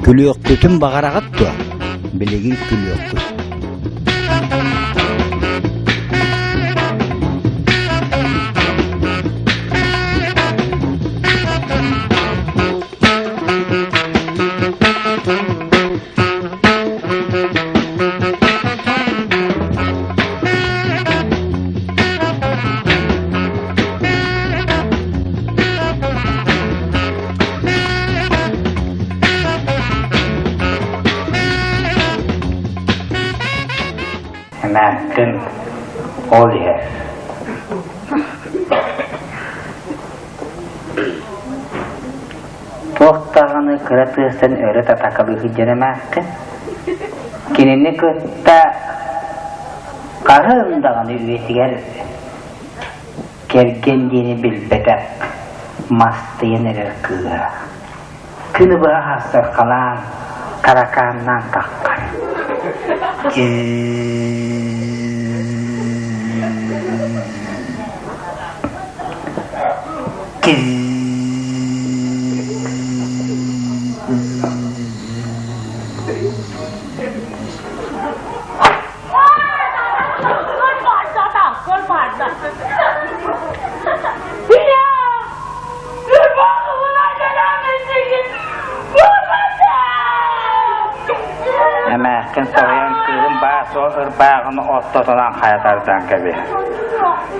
Күлүөхпүтүн баҕараҕыт дуо? Билигин күлүөхпүт. Эмээхсин ол иһэр. Туох даҕаны кыра тыастан өрө татакалыы сылдьар эмээххин. Кинини кытта хаһан даҕаны үйэтигэр кэргэн диэни билбэтэх мастыйан эрэр кыыһа. Күнү быһа хассархалаан, таракааннаан таххар. Эмээххин соһуйан кыыһым баар-суох ырбааҕын ортотунан хайа тардан кэбиһэр.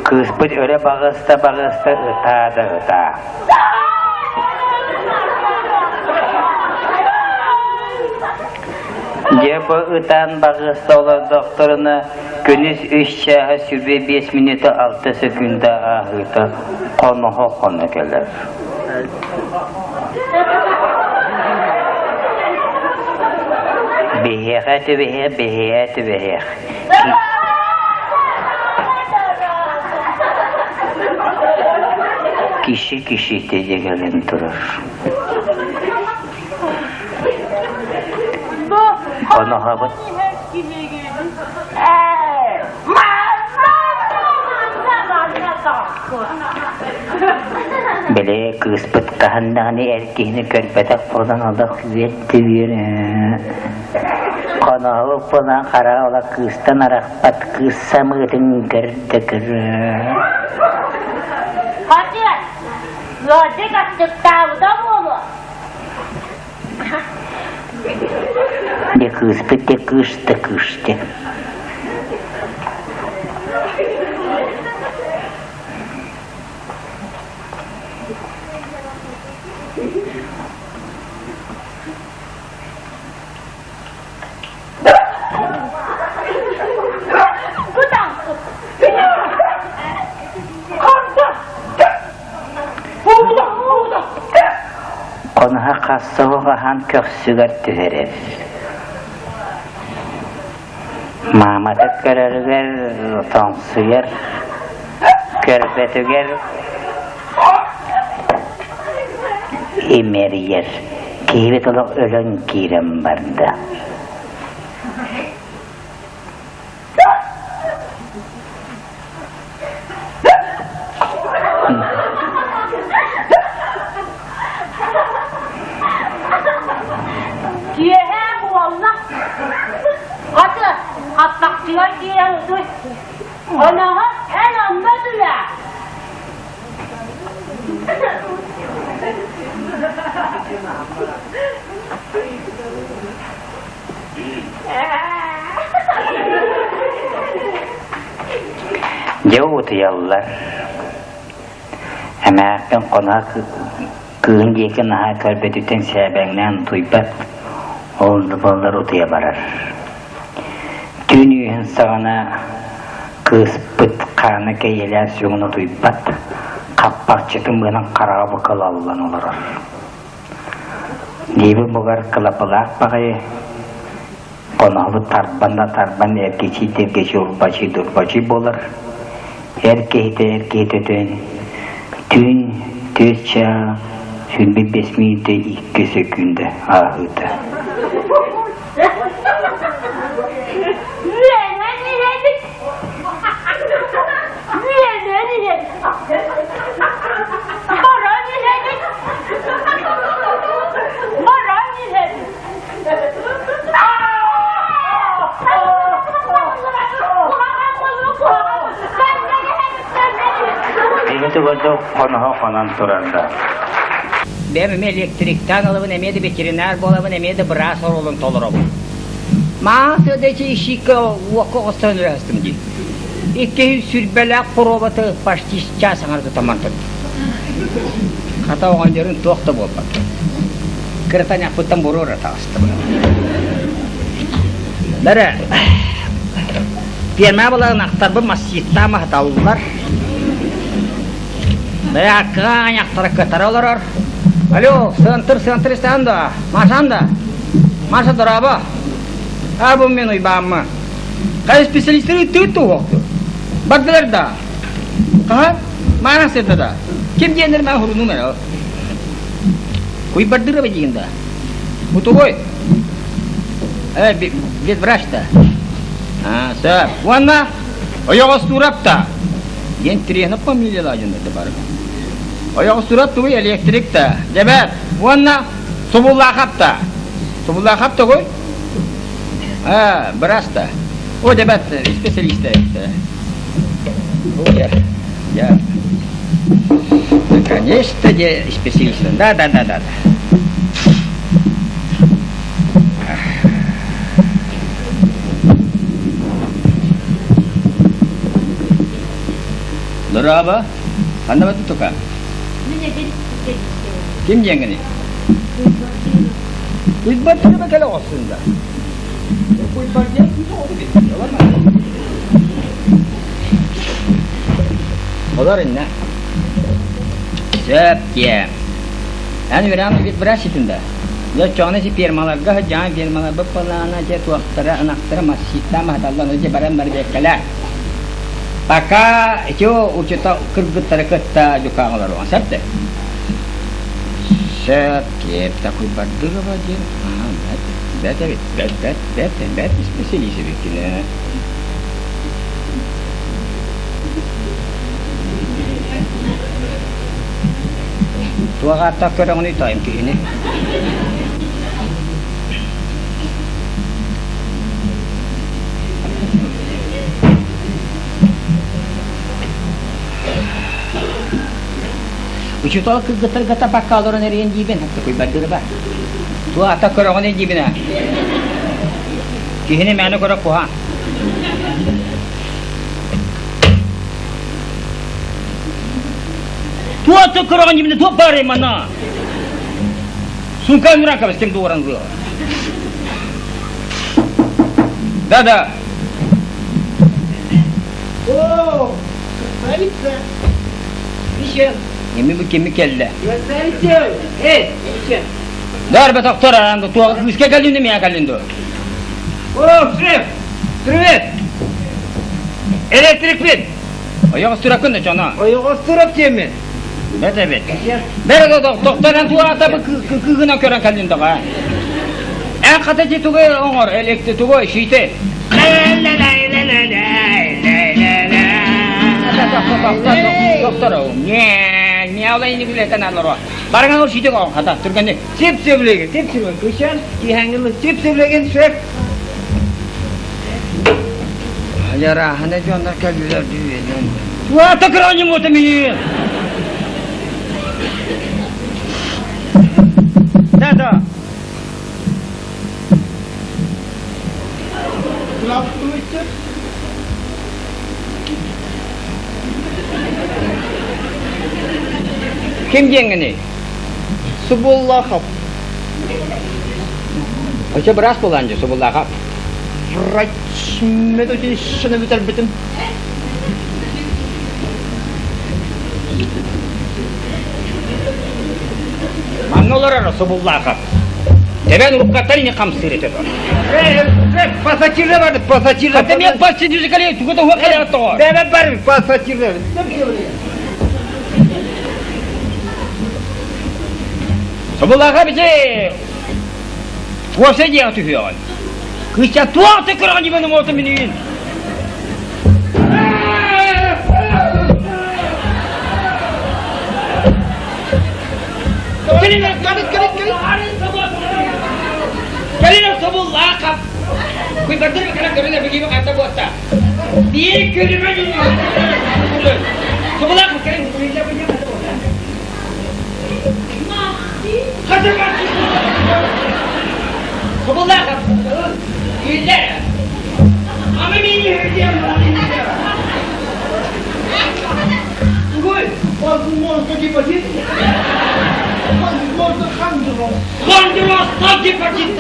Кыыспыт өрө баҕыста-баҕыста ытаа да ытаа. Дьэ бу ытаан баҕыста олордохторуна күнүс үс чааһа сүбэ биэс мүнүүтэ алта сөкүүндэ ааһыыта хоноһо хоно кэлэр. Биһиэхэ түбэһиэх, биһиэхэ түбэһиэх. Киши кишите дьэгэлэн турар. Хоноһобут Били кыыспыт хаһан даҕаны эр киһини көрбөтөх буолан олох үөрдэ Хоноһобут буолан хара ола кыыстан арахпат кыыс самыытын көрдө көрө. Хатыан, ыалдьыт аччыктаабыта буолуо. Дьэ кыыспыт дьэ кыыс да кыыс дьэ. Хоноһо хассоһук аһаан көхсүгэр түһэрэр. Маамата көрөрүгэр тоҥсуйар, көрбөтүгэр имэрийэр. Киһибит олох өлөн киирэн барда. Киэһэ буолла. Хата, хаппахчыгар киирэн утуй. Оноһо эн онно түлээ. Дьэ утуйаллар. Эмээхсин хоноһо кыыһын диэки наһаа көрбөтүттэн сээбэҥнээн утуйбат, ол да буоллар утуйа барар. Түүн үөһүн саҕана кыыспыт хаана кэйиэлээн сүгүн утуйбат, хаппахчытын быанан хараҕа букалаллан олорор. Диэбит бугар кылапылаах баҕайы, хоноһобут тарбан да тарбан эргичий-тиргичий урбачый-дурбачый буолар. Эр киһитэ эр киһитэ өтөн түүн түөрт чаа сүүрбэ биэс мүнүүтэ икки сөкүүндэ ааһыыта. Үөрэн иһэбит. Үөрэн иһэбит. Баран иһэбит. Баран иһэбит. Киһи тугу хоноһо хонон турарда. Бэйэм эмиэ электриктаан ылабын, эмиэ да ветеринар буолабын, эмиэ да быраас оруолун толоробун. Маа тыада ищикка уокка оҕустан үрэхстим дии. Иккиһин сүрбэлээх хоруобаты почти час аҥар тутаман турдум. Хата оҕонньорун туох да буолбат. Кырата ньахпыттан буруора таҕыстым. Бэрэ пиэрмэ балаҕан ахтарбын массыыттаан аһаталлар. Бэрэ аккаҕа аньахтара кытара олорор. Алло, сыантыр, сыантыр истэҕин да? Машан да? Маша, дорообо. А бу мин уйбааммы. Хайа специалистары ыттыгыт туһуохту. Бардылар да. Хаһан? Маана сырда да. Ким диэннэр маа хурунум эрэ. Куйбардыра диин да. Бутугой. Э, ветврач-то. А, сөп. Уонна ойоҕостуурап та. Диэн тириэһинэ фамилиялаах дьоннор да бары. Ойоҕостуурап тугуй электрик та. Дьэбэт. Уонна Субуллаахап та. Субуллаахап тугуй? А, быраас-то. О, дебат, специалист Я, я. Наконец-то де специалист. Да, да, да, да. Дорообо. Ханна баты тука? Ким диэҥҥиний? Куйбар түрүбэ кэлэ оҕустун да. Куйбар диэн күүс оҕото бит. Олор иннэ. Сөп диэ. Эн үрээн бит быраас ситин да. Дьэ чоҕуна си фермаларга сылдьаан фермаларбыт буоллаҕына дьэ туохтара ынахтара массыыттаан маһаталлан дьэ баран барбиэккэлээ. Пока ити учута кыргыттары кытта дьукаах олоруоҥ сөп да? Сөп, киэп такой бардырова диэн. Аа, бэт, бэт эбит, бэт, бэт, бэт, бэт исписэлиис эбиккин ээ. Туох ааттаах көрөҕүнүй таайым киһини? Учуутал кыргыттарга табакка олорон эриэн диибин, тукуйбардырба. Туох ата көрөҕүнүй диибин ээ. Киһини мээнэ көрө куһаан. Туох ата көрөҕүн диибин, туох баарый манна? Сумка муракабыз ким дуоран Да-да. О, красавица! Еще. Эми бу кими келле? Красавица! Эй, еще. Дар бе доктор, анда туга кыыска кэллин мия кэллин до. О, шеф! Привет! Электрикпин. Ойоҕос тураккын да чоно. Ойоҕос турап диэмин. Бэт эбит. Бэр доктор туата бу кыыгынан көрөн кэллин даҕа. Эн хата ти тугу оҥор электри тугу шите. Доктор, не, не алай не билетен алар. Барыңан ол шите оң хата түргенде. Тип сөйлеген, тип сөйлеген. Көшен, киһәңгілі тип сөйлеген шеф. Ярахана дьоннор кэллилэр дүйэнэн. Туата кыраанньым уота миин. Да-да. Здравствуйте. Ким диэҥҥиний? Субуллахов. Очо быраас буолаан дьэ Субуллахов. Врач медучилищены бүтэрбитим. Манна олорор Субуллахов. Тэбэн уруккаттан ини хамсыыр этэ дуо? Пассатижи барды, пассатижи. Хата мен пассатижи кэлэ тугу да уһа кэлэ тоҕо. Бэбэ бар, пассатижи. Субуллахов бити Уопсай дьиэҕэ түһүөҕүн. Кыысчаан туох да көрөҕүн дьибэн уҥуота миниин. Куйбардыр кэлэн көрүнэ билиибэ ханта буотта. Биир күлүмэ Субулаах кэлэн Субулаах Күллэр. Ама мини үрдем. Тугуй? Возможно, гепатит. Возможно, хандроз. Хандроз, так гепатит.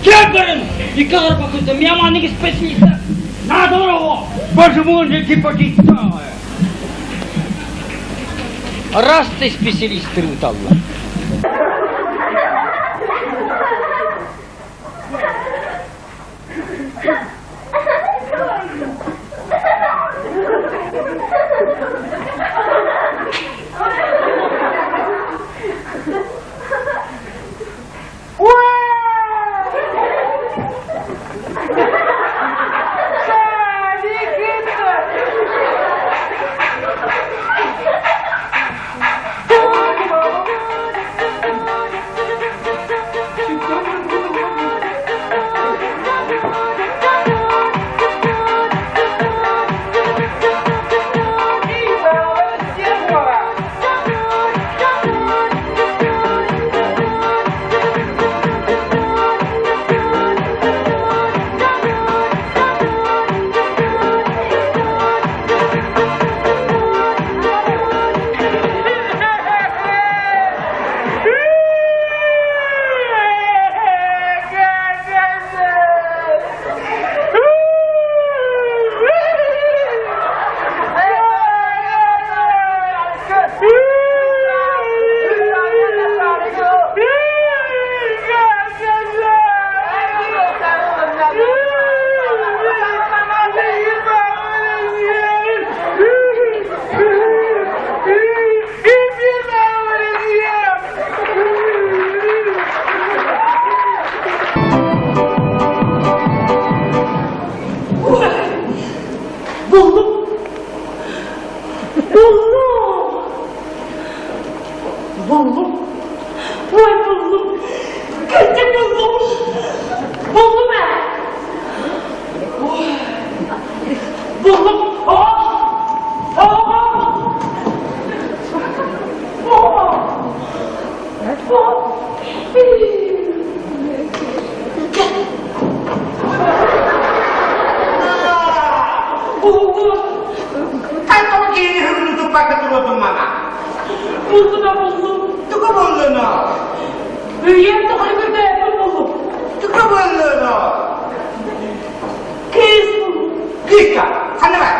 Кем баран? Икки арба кызым, я маннык специалиста. Надо Возможно, гепатит. Раз ты специалист ыталлар. Buldum. Buldum. Buldum. Vay buldum. Kötü buldum. Buldum ben. Buldum. Oh. Oh. Oh. Oh. Buldum. Хайдах киһи туппакка туруордуҥ манна? Buldum ben buldum. Тугу буллуҥ? Үйэм тухары көрдөөбүт buldum. Тугу буллуҥ? Кыыс buldum. Кыыска, ханна баар?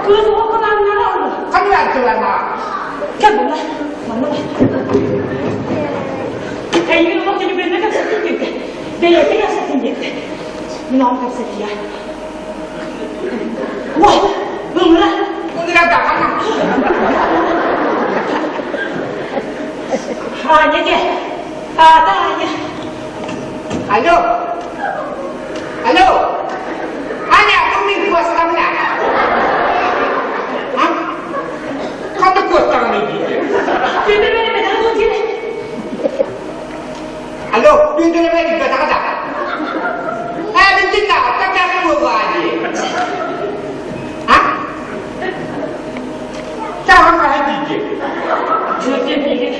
Кыыс окунаннар алды. Ханна баар тылана? Кел манна. Манна бар. Эйигин олох телефонна кэпсэтин диэбитэ. Бэйэтэ кэпсэтин диэбитэ. Мин оҕом кэпсэтиэ. Уой, ыҥыра. Ыҥыра да, ханна? Аня де. Аата Аня. Алло. Алло. Аня, бу мин куоскамна. А? Ханна куоскаҕын диир? Түбэ бэрэ бэтэ диэ. Алло, бүндүрэ бэрик бэтаҕа Ээ, бинтинна, такая буоллаа дии. А? Таһан хаһа диир. Түөртэн биир.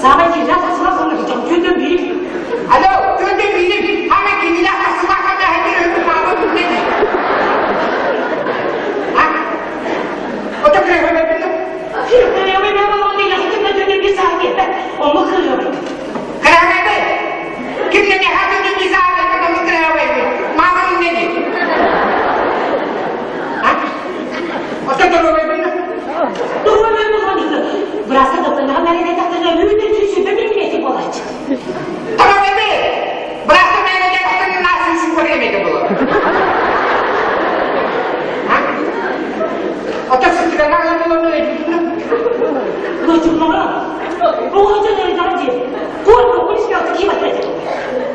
Саамай киһилээх тахсыбат сонно түөртэн биир. Алло, түөртэн биир. Хана кинилээх тахсыбат хана хэтир өтү хаабы бүннэ А? Ото кыһа Кыраһабы. Кимнене хатыны бизаары катаны кыраһабы. Мааман неди. А? Ото торобайбын. Торобайбы. Браста мээнэ тахтаны наасын суппар эмете булар. А? Ото сытыганаа буланы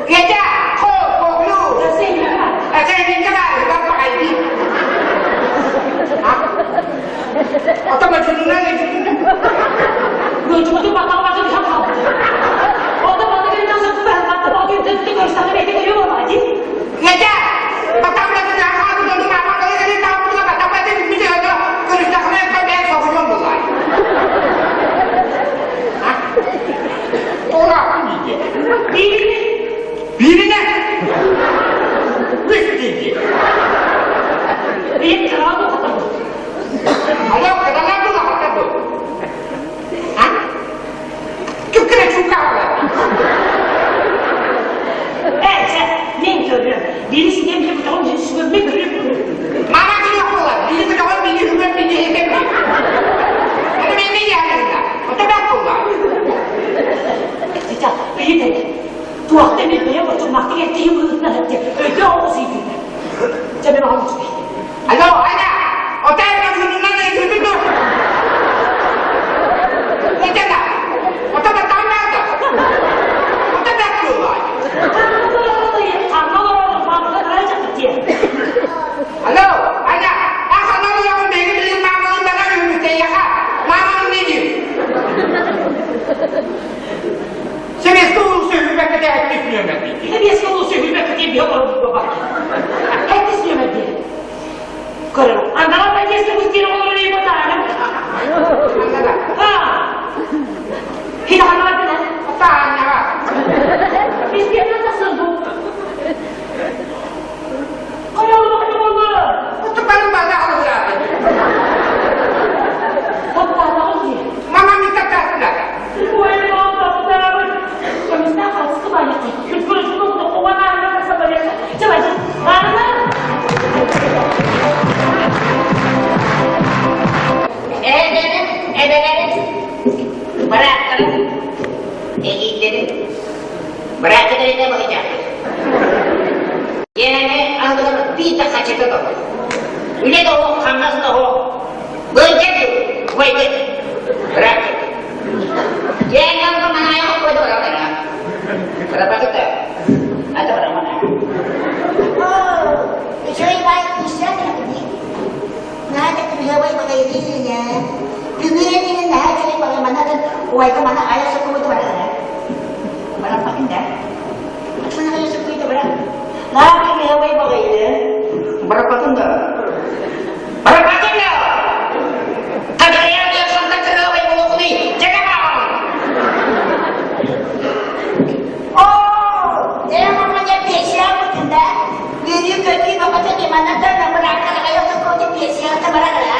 Кета, хо, хо, Эсэһин баппаҕайдыы. А? Ото мачунунан көрүөм. Биири ситиэм биири көтөҕөн биири сүгүөм мин көрүөм. Мама күлүөх буолар. Биири көтөҕөн биири сүгүөм биири иһитем. Аны мен не яһарына. Ото бак буолла. Сейчас, ыйыт эрэ. Туохта эмит бэйэ боччумнаахтык эртиһи быһыытынан эттэ. Өйдөөх оҕус иитиллэр. Чэ, мен оҕом үчүгэй. Алло, Аня! Ота эрэ сүннүнэн ыйытыытын дуо? Этена! Ото баттаан баата! Ото бак буолла. Ханна олорор маамата карай чакыт диэн. Алло, Аня! А ханна олорон бэйги билин маамалын бана үһүмүтэйяха. Маамалын не диир? Сэбиэскэ улууса үһүбэккэ тэһэттис нүөмэр дии. Сэбиэскэ улууса үһүбэккэ диэн биһи олорбут баба. Хэттис нүөмэр диэн. Көрөр. Аннара подъездка пустили олорор ботаным. Аннара. Ha. Хит ханна бина. Ата аннара. Biz bir nasıl bu? Kayalım bakayım onları. Отупарын бада алыгырады. Таптаалаҕын дии. Мама ми таптаатына. Эһэлэрим, эбэлэрим, бырааттарым, эдьиийдэрим, бырааттарым быһыйдаахтар. Дьиэни аһылыгар биир да хачыта да суох. Үлэ да суох, хамнас да суох. Быйдыр, быйдыр, бырааттар. Дьиэни аһылыгар манаайа қойды баралар. Барабакыта. Ата барамана. Үчүгэй баай киирсээн дии. Наһаа да кырыһыабай баҕайы Күҥүрэн наһаа үчүгэй баҕайы манатын убайга мана айа соккубута барара. Бараппакын да. Мана айа соккуйта бара. Наһаа кырыһыабай баҕайы. Барапатын да. Барапатын да! Кадырыян да санта кырыабай болокуни. Жагаман! Оо, э мама я песня да? Үөрүү көтүү баҕата манатан бырааккара айа соккуйта песня барара.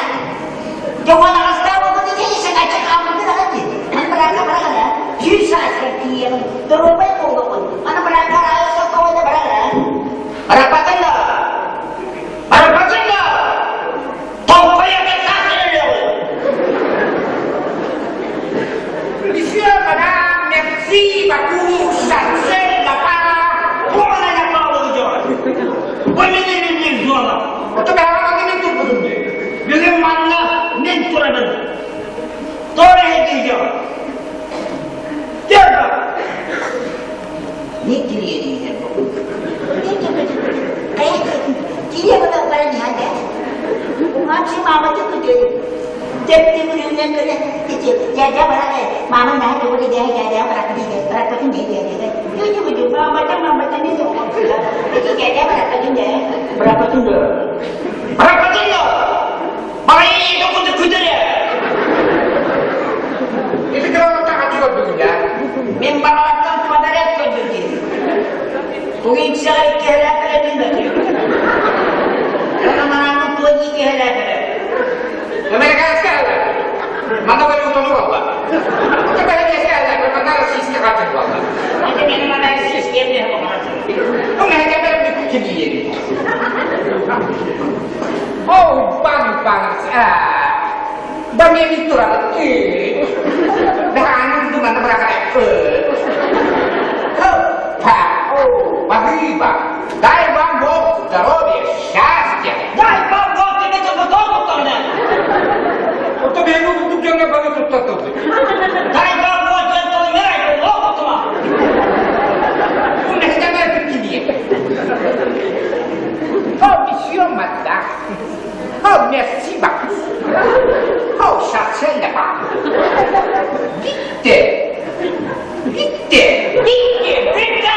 Дьоҥон аҕастаа буолбут ити саҥаччы хааммытын аҕати. Аны быраакка бараҕара. Сүүс сааскар тиийэҕин, доруобай буолуоҕун. Аны быраакка айа соккуйта барара. Барапатын да! Барапатын да! Тоҥхойо Monsieur, madame, merci beaucoup, Chancel, la Buona la parole Бу мен зона. Ото бэҕэҕэ мен турбутум дии. Бүгүн манна мен турабын. Торе дийдем. Терба. Не кириэ Кириэ бара баран иһэн Мамси мама түкүтү. Тепти күрүнэн көрө ити дядя бара мама на тугу дядя дядя бара дядя бара кытын дядя дядя. Түтү күтү мама та мама та не соҕо. Ити дядя бара кытын дядя. Барапатын да. Барапатын да! Барайы докуду күдүрэ. Ити кыраҕа хачыгар бүгүнэ. Мен балалаттан подарок көрдүм. Тугин кисәгә киһәләп билмәде. Ана мананы туги киһәләп. Американская Мана валютаны валла. Ото бэһэ мана российский хачыр валла. Аны мен мана системне болмады. Ну, мэһэ бэр килиери. О, бан бан. А. Ба мен тура. Бэханын думана брака. Па. О, бахыба. Дай вам Бог здоровья, счастья. Дай вам Бог тебе готовы Ото бэһэ курдук дьоҥҥо баны туттатылды. Дай вам Бог тебе локотума. Ну, мэһэ килиери. Oh, monsieur, madame. Oh, merci beaucoup. Oh, Chancel là-bas. Bitte. Bitte. Bitte, bitte, bitte.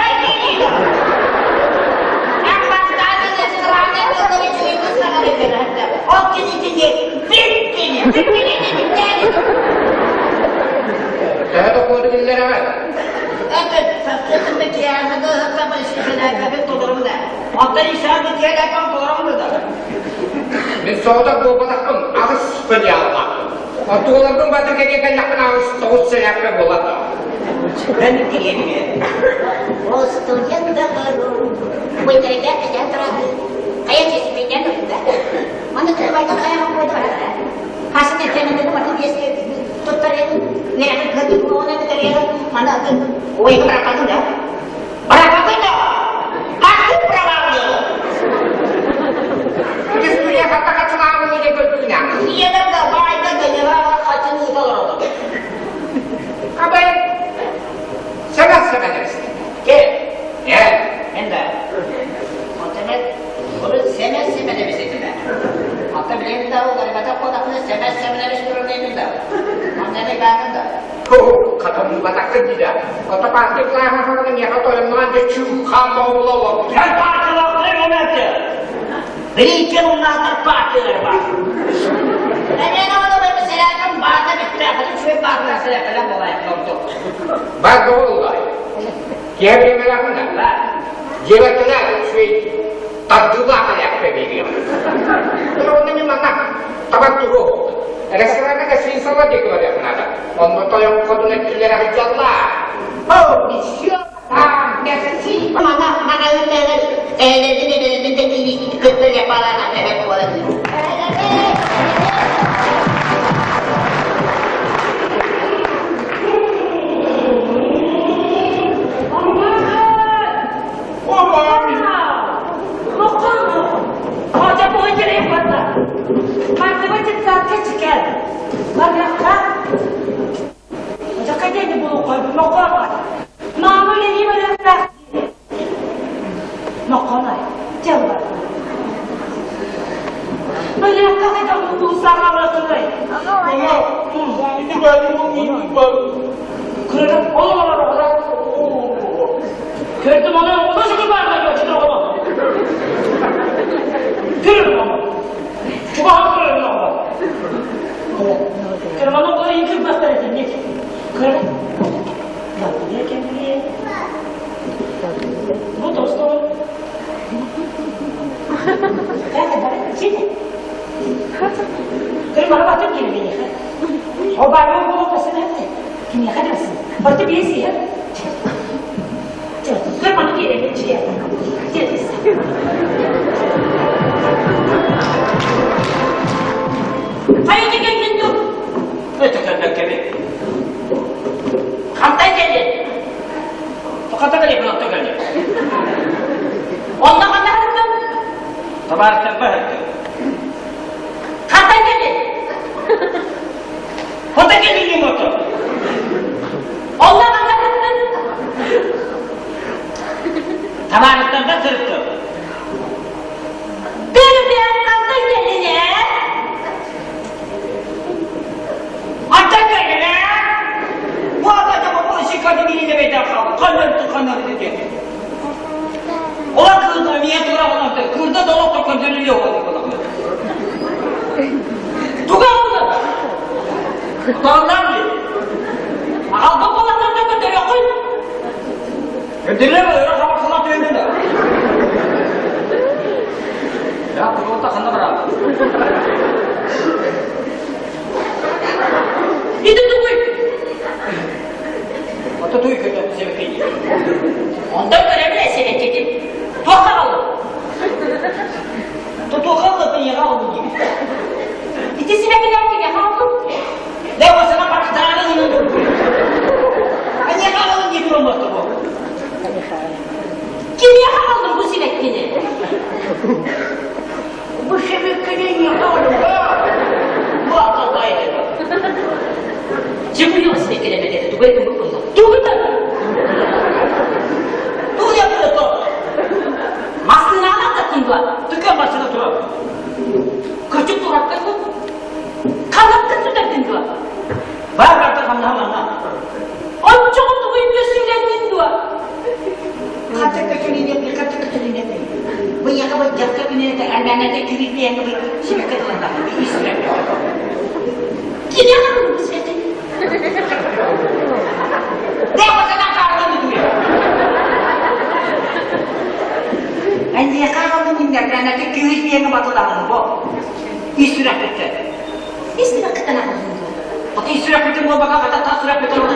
Daha da koydu birileri var. Мен соғда болбатақпын, ағыс ялға. Отуғалардың батыр кәке кәлләқпін ағыс тоғыз сәләппе болады. О, студент кэтээн туран хайа чэчиминэн ылда. Манна тылбайдан хайаҕа буода барара. Хасын экзаменнары барыта биэс туттарыаҕын, үөрэҕин кыһын буолуона бүтэрыаҕын, маны атын уойга бараппатын да. Бараппатын да! Хастык проваллыаҕын? Үтүс хатта хачылаабын диye көрдүгүнэ. Ийэлэр да баайда да хачын ыыта олороллор. Абай, сэмэс сэмэнэс. Ке? Э? Мен да. Онтон Onu semez semenemiş etime. Hatta bileyim de o garibata kodakını semez semenemiş durumdayım da. Anne beğendim da. Хатамматакка Ото паастык миэхэ тойонноон дьэ чуу-хаан моҕулла Sen партиялаахтарыҥ эмээччи. Бирииккен умнаатар партиялар бар. Мен onu ben mesela bağda bitti. Hadi şu bağda mesela falan olay oldu. Бар буолла. Киһи бириэмэлээхин дьиэбэттэнэ үчүгэй тардыылаах элээхпэ биэриэм. Онно мин манна табар тугу. Ресторана гостиницалар диэки барыахнаада. Онно тойон хотун өттүлэрэ сылдьаллар. О, месье, там, merci. Mana mana öyle eğlendi eğlendi de bir kıtır yaparlar evet olabilir. Көрдүм аны, оны шүкір барма көчтүр оҕону. Көрүм оҕону. Чугаһан көрүм оҕону. Көрүм аны оҕолор иҥкир бастар этим, нет. Көрүм. Бу тостон. Көрүм аны батып келмейі. О бармын болу қасына. Кимге қадырсың? Барты бесі. Көр маны керек, Хайы келген тур. Это кэлбэккэби. Хантай келди. Токата кэлиэ онто кэлиэ. Онно ханна харыттым. Табаарыстар баһырты. Хантай келди. Хото кэлиҥ ото. Онно ханна харыттым. Табаарыстарга сырыттым. Көрүм хантай келди. Антан кэллэ. Бу адама бу шикарды бирине бейден kaldı. Kanlar kanlar dedi. Ola kırdı, niye тура Kırda dolap da көндөрүлү yok. Туга oldu. Dağlar mı? Алды болатарда көтөрө кой. Көндөрүлө öyle kabak tüyündü. Ya kurulta kanna bırak. Иди тугуй. Ата туй көтө себекей. Онда көрөмүн эсенететим. Туакка калды. Тотуқалды пен қалды деймін. Ити сибекилер киме калды? Не болсана бақтарының Не қалды деп тұрмады бұл. Киме калды бу сибеккини? Bu şebekeni не қалды? Bu akılдайды. Жыбыйы сибеккелеме деди. Тугуй ким бу? Тугуй. Туг yapıyor то. Маскын алат ба? Дүкен басында тұрады. Көчүк турап калды. Канатты сүдөрдүн ба? Бар барда қамна Ончоҕу тугуй көсүлендин дуа? Хатта көчүлүнэ хатта көчүлүнэ. Бу яга бу жакка күнэ аннана киритиэн бу сибекке тылында. Киме калды бу сибеккини? Не болсана қарды дүйе. Анне кагылды миндер анна киритиэн батылдагы бу. İstirap etti. Истибек кытана калды. Ата истирап ettim bu baka kata ta sürap etti oldu.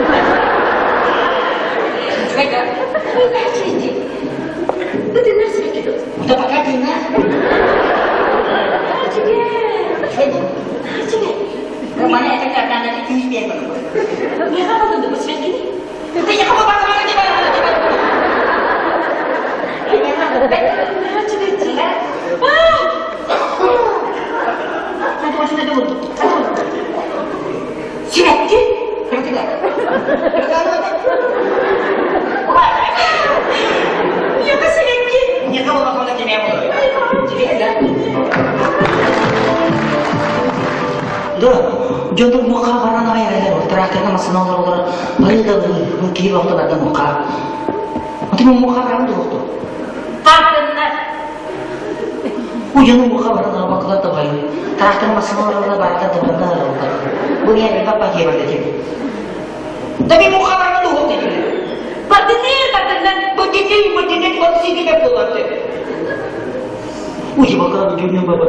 Чүгәйдә. Ой, бәчи. Бу нәрсә бит? Ата Сибэкки? Миэхэ сибэкки. Миэхэ улахан кимэ буолар. Да, дьонур муха баран аҕай тракторга массыына олороллор бары да киһи бохто барда муха. Аты муха баран дуохту. Бардыннар. Уйану муха баран абакылар да байы. Трактор массыына олороллор барда да барда олороллор. Бу я папа киһи барда дим. Да би муха баран дуохту дим. Бардыннар, бардыннар. Бу дити, бу дити, бу сиди деп боларды. Уй, бака дюню баба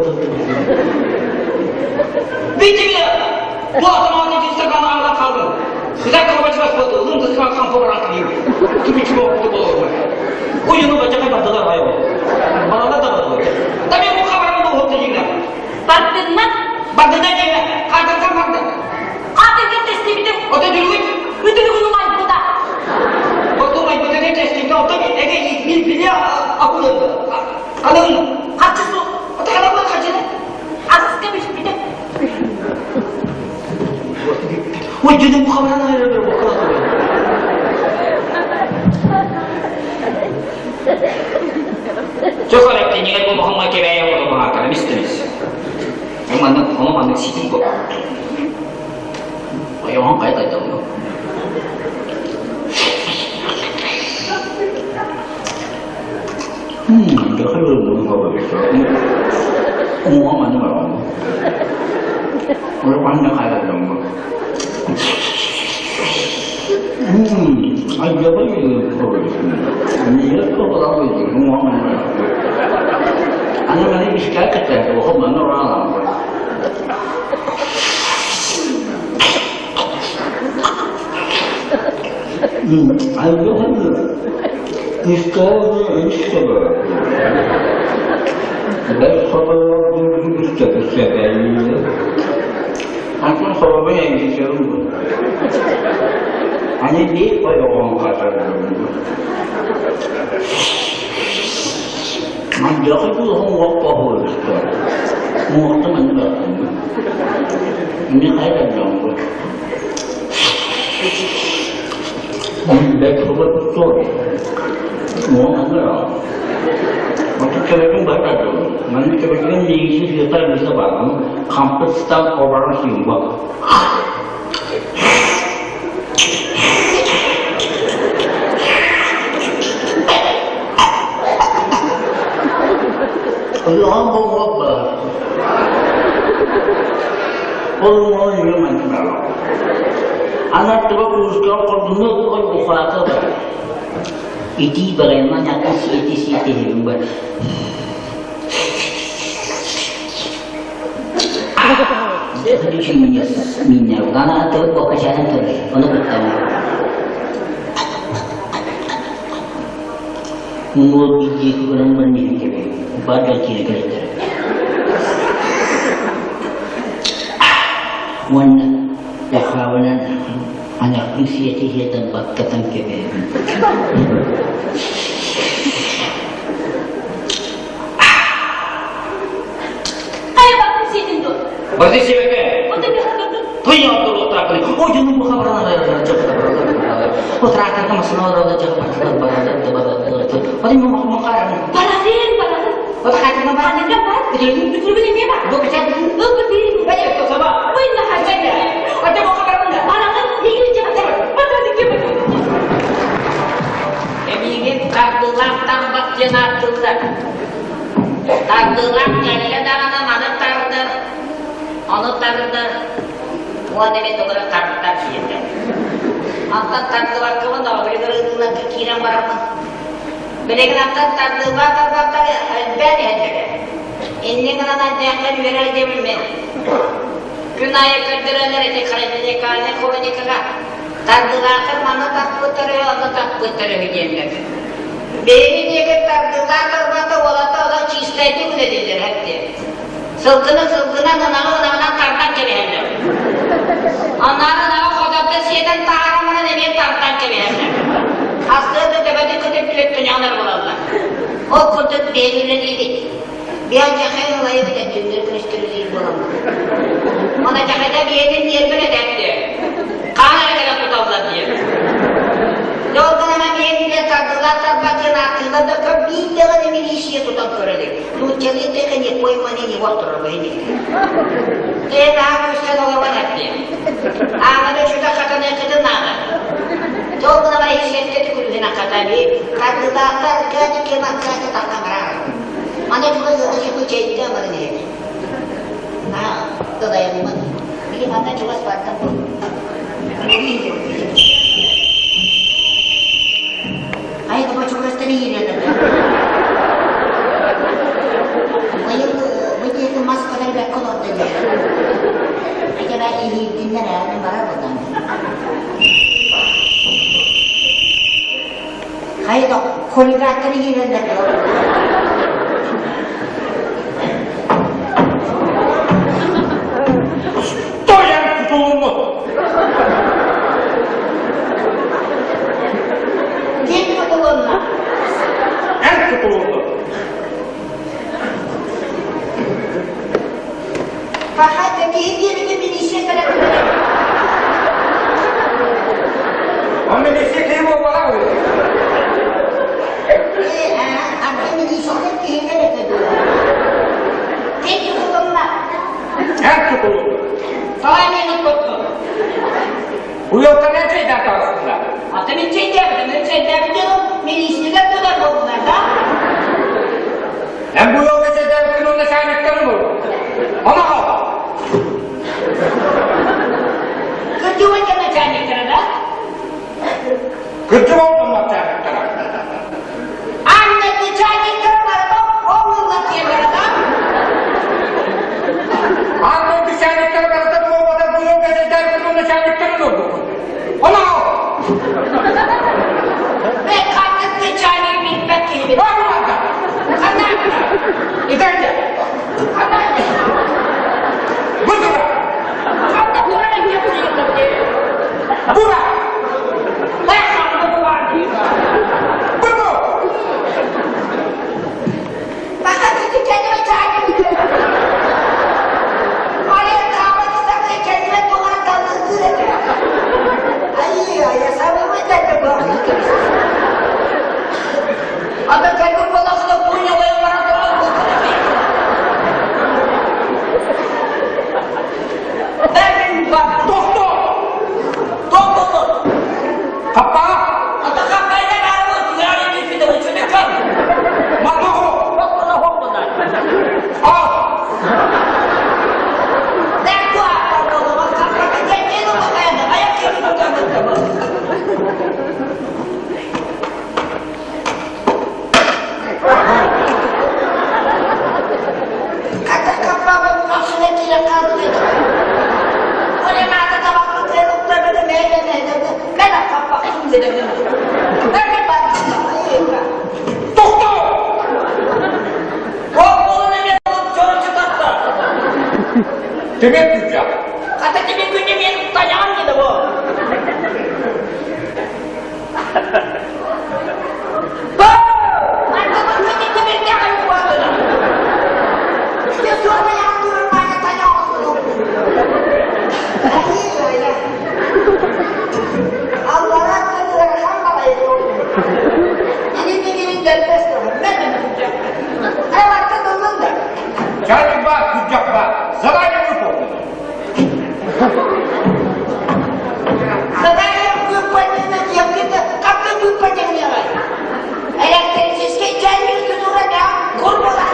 Bitti bile. Bu adam ağzı Instagram'a ağla kaldı. Güzel kafa başladı. Lım kıskan kan fotoğraf gibi. Kimi kimi okudu bu oldu. Uyunu bacak battılar ayol. Bana da da Tabii bu kameranın da oldu yine. Бардыннар. Baktı da yine. Kadın baktı. Qatırgın testibidi. O da dürüst. Үтүлүгүн умайбыта. O da bu da ne testi? O da ege bir bile akıllı. Kadın. Хачысы. O da kadın kaçını. Асыска бүшпүтэ. Ой, дюню муха баран аҕай бакылар. Çok önemli. Yine bu Muhammed Kebe'ye oldu bu hakkında. Mistiniz. Onu onu mandık sitin bu. Ayağım kayda dalıyor. 我蛮那个，我关掉开了两个。嗯，哎呀，不你做不到位置，我们أنا مانيش كاكت وهم نور على Iti bagaimana aku siiti siiti himba. Minyak, karena tuh kok kesana tuh, untuk ketemu. Menurut biji kurang benih pada kira-kira. Wana yakawanan anak siiti siiti bakkatan kebe. Хайа бардын сиэтин дуо. Барды себепе. Ота бихатырдын. Тыйын отуру Ой, дюню муха баран аҕай О, тракторга массыына олороллор О, муха баран. Барарын, барарын. О, тракторга баран. Ханныга бар. Үтүлүгүн эмиэ бар. Бу качан? Ылбыт бири. Ой, нахажа. Ата муха баран. Барарын, егин жакта. Барарын кем. Эмигин тардылар тарбат диэн ааттыыллар. Тардылар кэллэ даҕаны маны тардыр, ону тардыр, уон эмит тугура тартар диэтэ. Антан тардыбаккабын оҕолоргар киирэн бараммын. Билигин антан тардыылаах тарбаттар элбээн иһэллэрэ. Иннин гынан айдыахха үөрэр диэбин мин. Күн аайы көрдөрөллөр ити хрониканы хроникаҕа тардылаахтар маны таппыттар үһү, ону таппыттар үһү диэннэр. Биһиги диэки тардылаах тарбата уолата олох чистайдык үлэлииллэр эттэ. Сылгыны сылгынан, ынаҕы ынаҕынан тардан кэбиһэллэр. Аннары ынаҕы хототтон сиэтэн таһааран баран эмиэ тардан кэбиһэллэр. Хастыы да төбөтүн көтүппүт түньэҕинэр буолаллар. Ол курдук Онтон бэйэм үлэлиибит. Биэ дьахай ылайыбыт түүннэр күнүстэрилиир буоламмыт. Аны дьахайда биэтин ньиэрбэн этээттэ. Хаан эрэ кэлэн туталлар диэн. Дьол гынан биэтинэ тардылар тарбатыан ааттыылар да көр биир даҕаны милиция тутан көрө илик. Нууччалыы тэхэ не пойманы не отторо бэйни. Тэн аан күстэн олорон эппи. Аана чута хатаныакытын наада. Дьол гынан иһиссэтте түкүрүһүн аккатаби. Тардылаахтар кэти кем акката тахтамараа. Мана чуга ыалы чэйдэ амарын иһэбин. Наа, дадайаммын. Били манна чугас бартан бу. Ай, тоҕо чугастан иһиирэн Быйыл бу диэки мас кэлэр бэккэ олордо диэн. Ачаба иһиирдиннэр ээ, мин барар буоллам. Хайа хулигаттар иһиирэллэр Стоян тутулунну! Ким тутулунна? Эн тутулунну! Пахай, киһи диэбити милиция кэлэн Он милиция киһи буолбатах үһү. Аты милициялар киһи кэлэтэ дуо? Ким тутулунна? Эн тутулунну. Тоҕо эмиэ туппуттун? Уйултан эн чэйдээн таҕыстыҥ Аты мин чэйдээбитим, мин чэйдээбитим. Милициялар тутар буоллулар да? Эн бу ыалга чэйдээбиккин уонна чайниктарын бул. Омоҕо! Кырдьыгын дьоно чайниктара да? Кырдьык олдум чайниктара. Анна чайниктара барыта ол диэн да? Анна чайниктара барыта буолбата бу ыалга чэйдээбиккин уонна чайниктарын уорбуккун. Омоҕо! Мен ханнык чайник билбэт киһибин. Барбата! Ханна? Итэнде! Ханна? Бузура! Ханна турар эмиэ Бура! Мен ханна була Бу! Пока ты kendime çaynik Oraya kahve saklı kendime dolan dalgı Ay ay sabımı da bu. Ата кайбыр баласына буйна Мен бар. Тохто! Тохто! Каппа! Ата каппайдан арыбы түгәрі түсіді ұчыны кім? Матохо! Хоқпына хоқпына. Ал! Мен ку аппар каппата келмейді ғой аяқ киімін көтерді. Kata kafamın başına kile kaldı. Oraya mağda tabaklı kıyılıklarını meyve meyve. Ben kapattım dedim. Ben de baktım. Тохто! Хоқпылын еме чорчу тапты. Тебе күчә. Ата тебе күнде мен таягым деді бұл. Ата bu күнде тебекте ayıp vardı. İşte sonra yaptırım bana tayağı Ay ay. Allah'a kadar hambalayı. Yeni bir gelmez. Ben de Evet, kadının da. Чайник бар, күчәк бар. Задание выполнено. Задание выполнено, девки-то, как ты выполнила? Электрический чайник который да, курбала.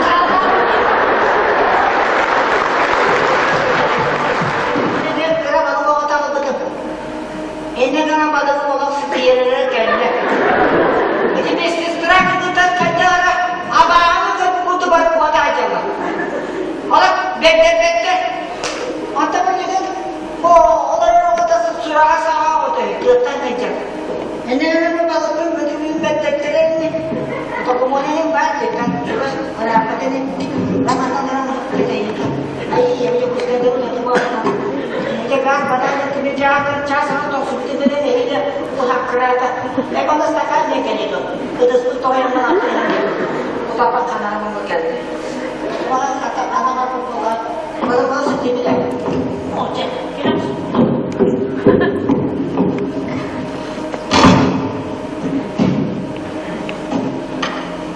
Мен кыра балык оҕотоҕубутум. Энне гынан балыгым олох сытыйарыгар кэллэ. Ити медсестра кытытан хайдара абааҕы кытпуту бар куотаачалла. Олох бэрдэрбэттэр. Онто билигин бу олорор оҕотасы сураҕа саҕа оҕото тыаттан кэлдьэр. Энне гынан балыкпын бүтүнүн бэрдэртэрин докумуонун баар тыаттан чугас ырааппатын ламанан Ай, я газ бадайда тебе жаатыр час ана тосуп тебе эйде ухаккырата. Эбана стакан мекенеду. Кыдыспыт тояннан аттыран. Тупапа ханаан кэллэ.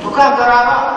Тука дорого.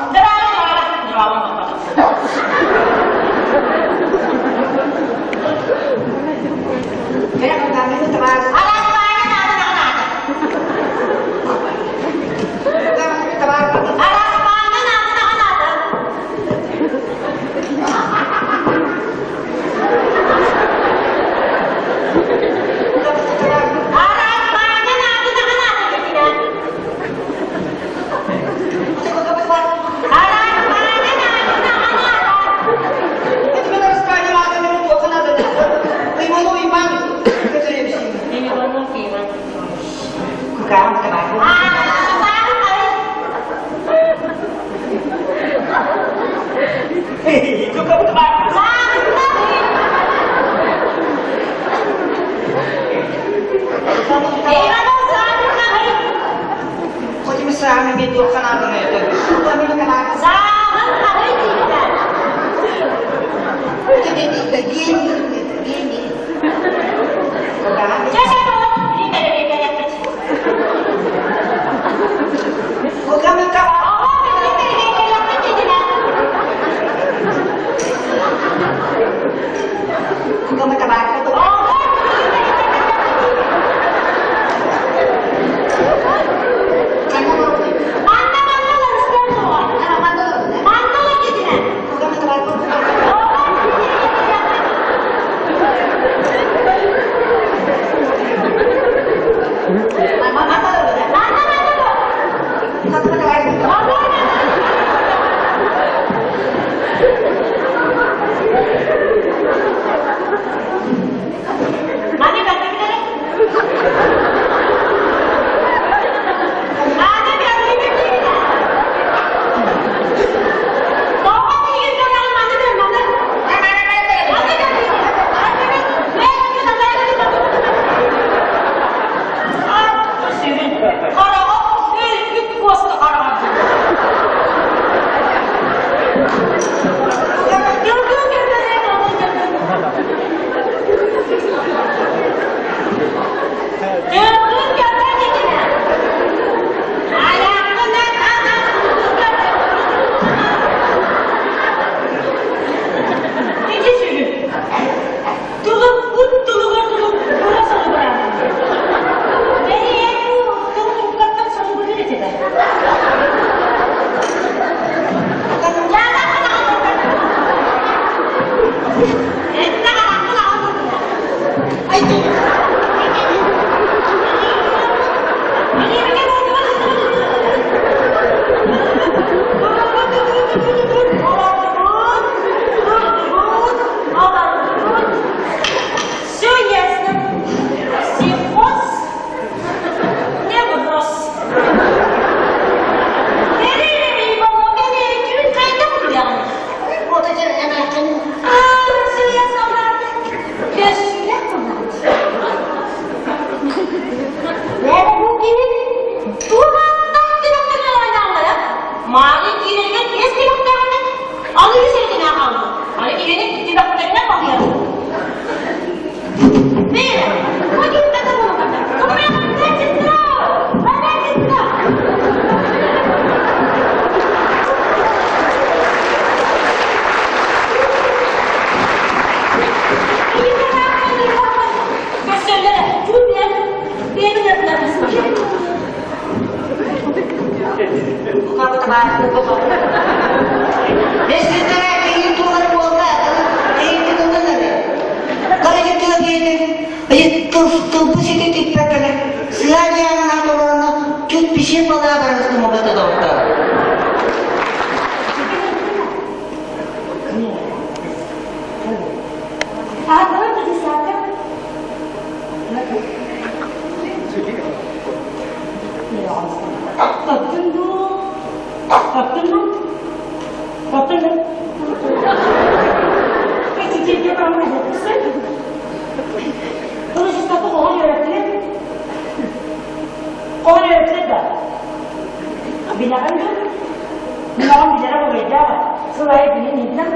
Сыл аайы билин иһинэн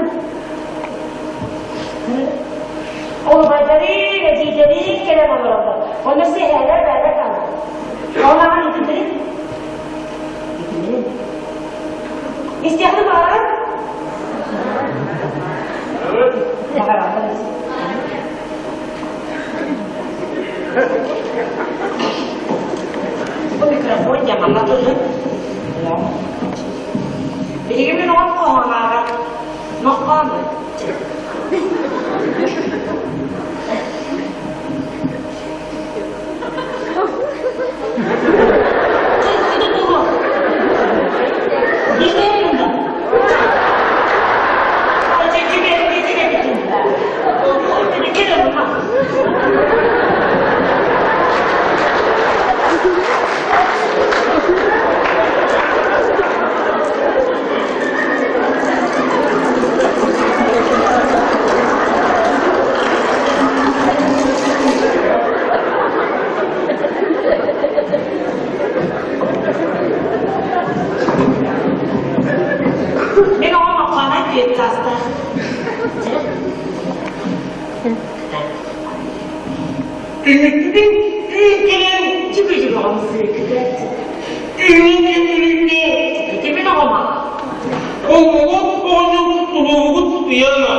Ол убайдарыын, эдьиийдэриин кэлэн олороллор. Онно сэһээлэр бэйэлэр хаалар. Ол аҕан итиннэрин итиннэрин истиэххин баҕараҕын? Баҕараҕын. Бу микрофон дьамама тылын. Билигин мин оҕом хоһоон ааҕар. Ноххоон. Мин оҕом Окхоонай түөрт саастаах. Үҥкүбүн күүкүнэн чүгүчүгөҕүм сүүкүтэ. Үҥкүбүнү Ити мин оҕом аҕа. Оҕолор оҕонньор улуугут ыйана.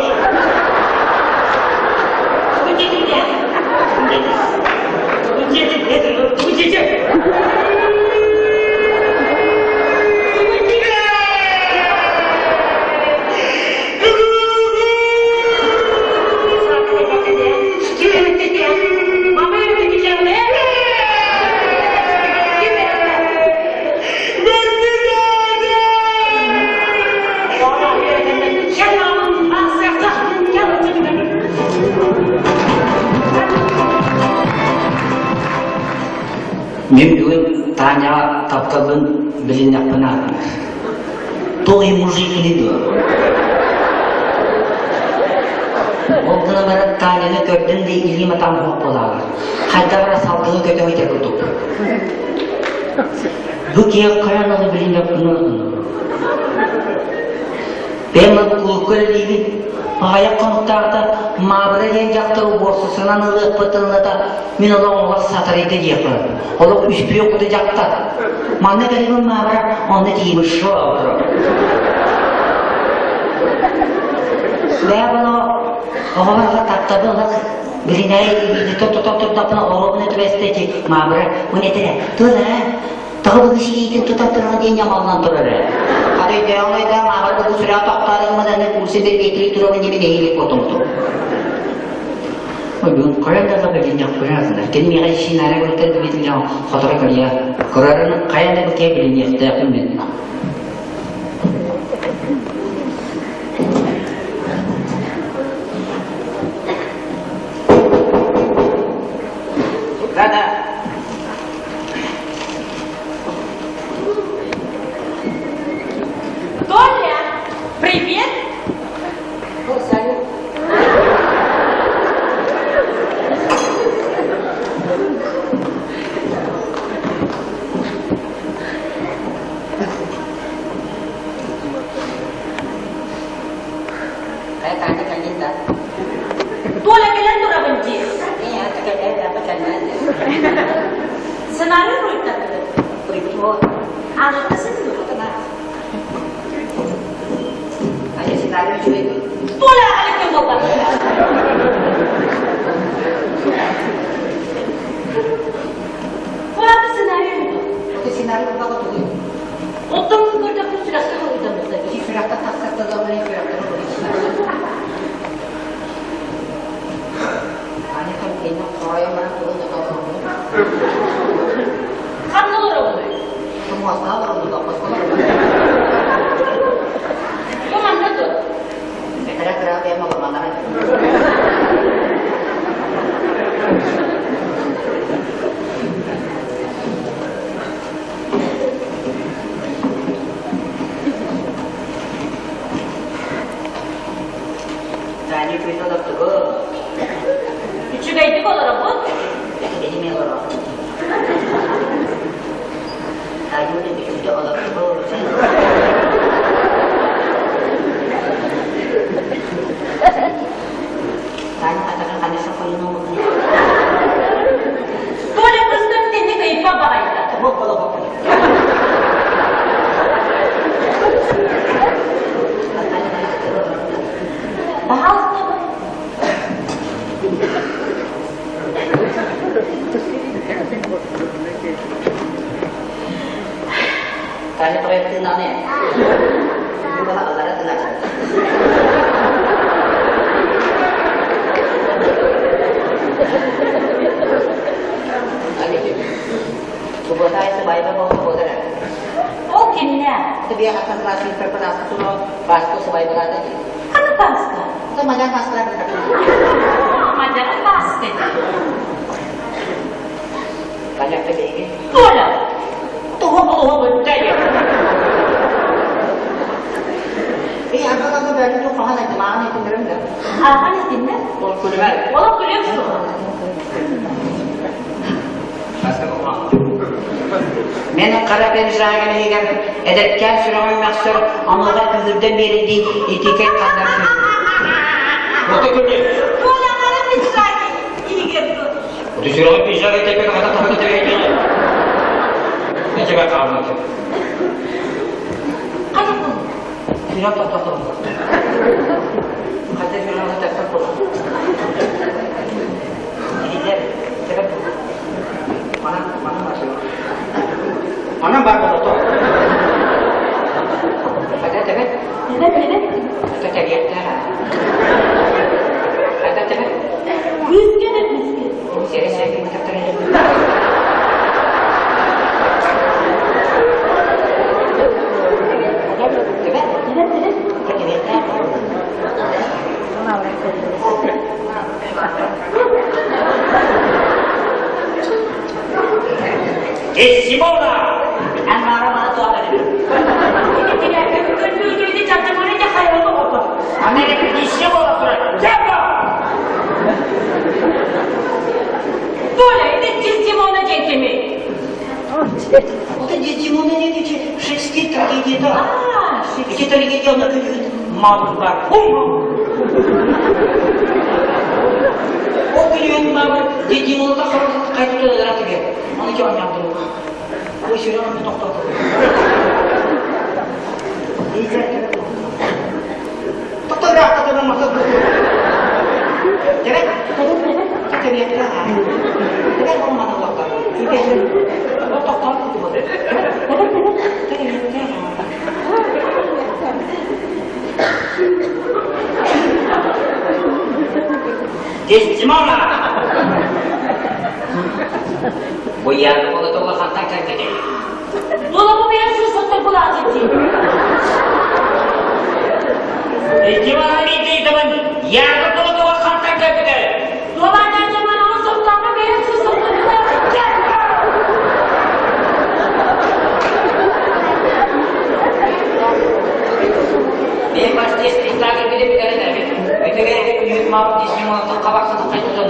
Мин бүгүн Таняҕа тапталбын билиннэхпин аатынар. Туох иһин мужикини дуо? Ол гынан баран Таняны көрдүм да илиим атаҕым суох буолаалар. Хайдах эрэ салгыны көтөҕүтэ курдук. Бу киһи хайан алы билиннэхпин Бэйэм кулукка үлэлиибин. Аҕыйах хонуктааҕыта Маабыра диэн дьахтар убуорсусунан ылыахпытын ылата мин олох оҕолор сатарыйда диэххэ. Олох үспүө кута дьахтар. Манна кэлибин Маабыра, онно тиийбит шо. Бэйэм ону оҕолорго таптабын олох билинэри тото турдахпына оруобуна түбэстэ ити Маабыра бу этэрэ тула Тоҕо бу сиитин тутан турар диэн ньамаллан турар ээ. Хата өйдөөх өйдөөх маабарга бу сүрэҕэ тохтоорун аны курсы бэрбиэтили турабын диэбин эһиги куотумтум. Ой, бүгүн хайан да билиннэхпинэ атынар. Кини миэхэ синаара көртөр билиннэх хоторо көрүө. Көрөрүн хайан да бу билиниэхтээхпин мин. Да-да. Толя, привет! О, Саня. Таня кэллин да. Толя кэлэн турабын дии. Сценарий руйтардым. Ааҕыттасың дуо? Толя ааҕа буолбат. Курааты сценарий руйду. Оттон көрдөхпүн сүрэххэ хоруйдаммыта. Ханна олоробунуй? Бу манна дуо? Үчүгэйдик олоробут. Пааска сыбайбалаата дии. Ханна Пааска? Ото мадам Пааскалар Мадам Пааска дии. Валята биһиги. Толя! Туһу булуһу бүттэй. Эй, арҕаларга бөөлүн туох хаһан айдым, ааҕан этиннэрим да. Ааҕан этиннэр? Ол күлүмэр. Ол күлүм суох. Мен хара пенжагын иһигэр эдэркээн сүрэҕим мөхсөр амлаҕа күүһүрдэн биэрэрдии итиикэй ханнар Ото күлү. Толя хара пиджаги иһигэр дуо? Ото сүрэҕим пиджаги тэппэт хата тахата тэбэйдиҥ. Эчэгэ хаалмат. Хайа бұл? Сүрэх тохтотон. Хата сүрэҕи тэппэт буолар. Иһигэр тэбэт буолар. Манан, манан бар. Манан бар болото. Хата тэбэт. Тэбэт, тэбэт. Хата тэбиэхтээх. Хата тэбэт. Күүскэ да күүскэ. Сэрэ сэргэ мытаттар. Тэбэт. Тэбэт, тэбэт. Тэбиэхтээх. Эсимона! Эн маара мана туа бэрин. Америка иши бола турар. Толя, это Дездемона дьэкими. Это Дездемона не эти Шекспир трагедия. А, Эти трагедия на күлүгүн мабыр бар. Ол күлүгүн мабыр Дездемонда хорохот кайтып ыраты Оны ки оняндыру. Ой, сүрән токтоту. Токтор рахта маса. Тебе? Тебе Тебе ол мана токтор. Ол токтор Дездемона! Бу яны болото хантан кэлбитий. Долабы бэйэн сыысаттар булааты дии. Дездемона миитейдамын яны болото хантан кэлбитий. Доладан жаман аны соттарга бэйэн сыысаттар булааты. Мен бас спектакль биле билерин эбит. Өтөгө күнүт мап Дездемона кабаксыны кайтыдан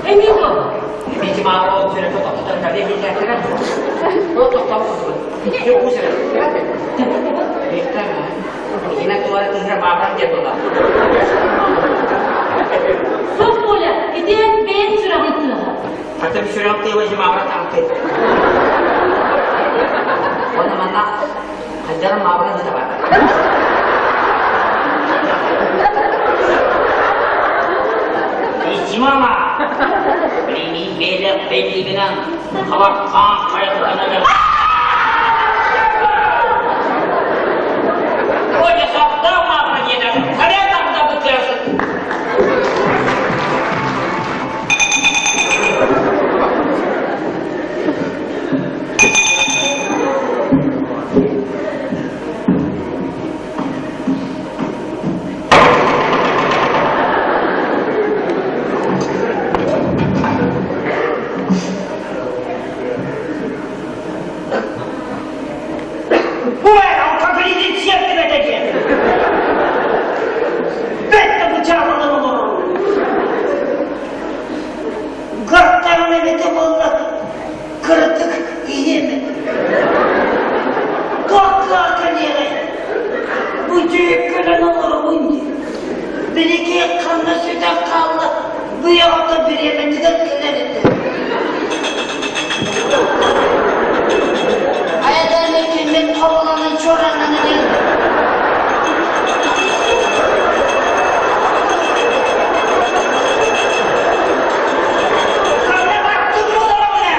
Эмиго. Бити маа ол сүрэ токтотон таби билер. Ол токтоп. Yok усера. Ина туара кызра мабран деп була. Суох Толя, итиэн бэйэн сүрэҕин тыаһа. Хатым сүрәм тыйла мабран тамты. Оны манна хажар мабран да бар. Ичимама. Бени белек белигинен хабар қан кайгыланады. Оля сапта мабран еден. Харе тамда бытырсын. Ой, алкоголизм сердце этеге. Бетте бычағынан олорор. Гартарын эбите буолла кырытык иһиэми. Туохха кэлиэҕэй. Бу дьүккүнэн олоробун дии. Билики ханна сүтэн хаалла быйаҕата бириэмэтигэр кэлэр этэ. Айадан итинник хоболонон чуораннан эрэр. Ханна баттым болоромуна.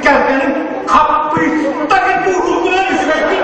кэргэним хаппыыстарын бууруугунан үчүгэйдик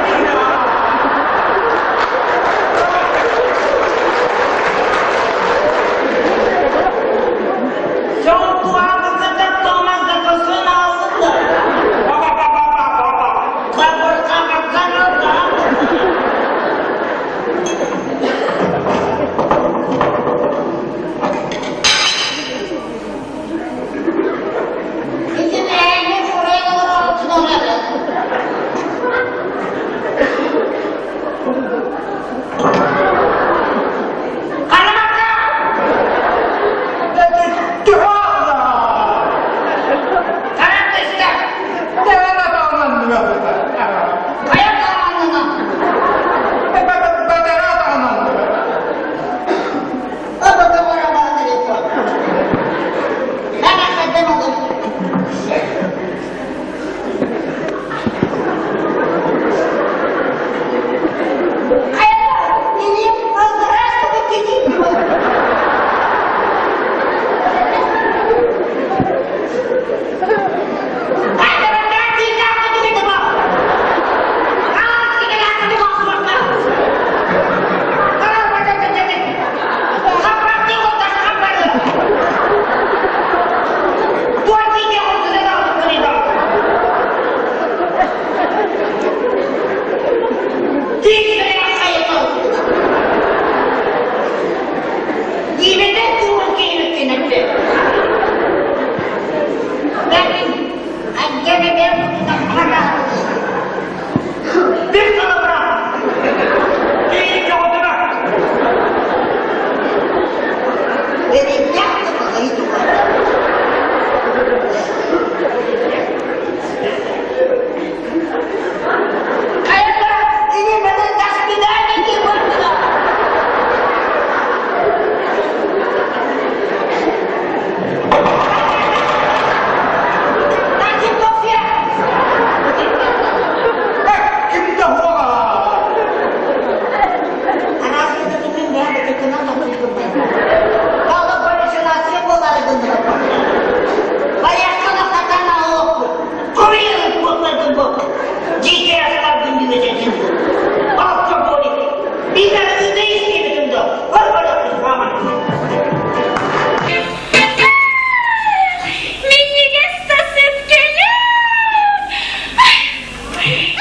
Минньигэс да сыт кэлэр!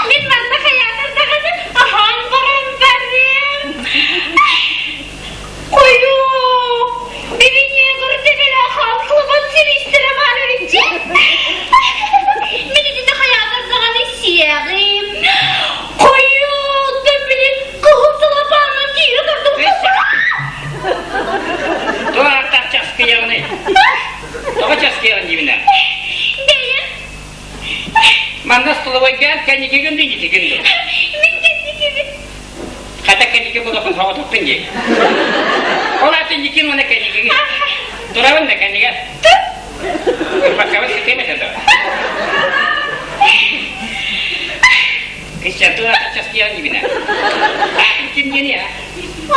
Мин манна хайаатар даҕаны аһаан баран барыам. Хойуу! Бибиньиэгэр төбөлөөх клубун сибистэрэ баар эбит Мин итини хайаатар даҕаны сиэҕим. Хойуу! Били кыһыл салапаанын тиирэ тардым. Туох ааттаах часкыйаҕыный? Тоҕо часкыйаҕын диибинэ? Бэйэм Манна столовойга кэнникигин дуу, инникигин дуу? Мин кэнникибин. Хата кэнники буолуоххун соҕотохпун дии. Ол аата инникин уонна кэнникигин. Турабын да кэннигэр. Ырбаккабын сытыам этэ дуо? Кристиан, туох аата часкыйаҕын диибинэ? Аатын ким диэний, а?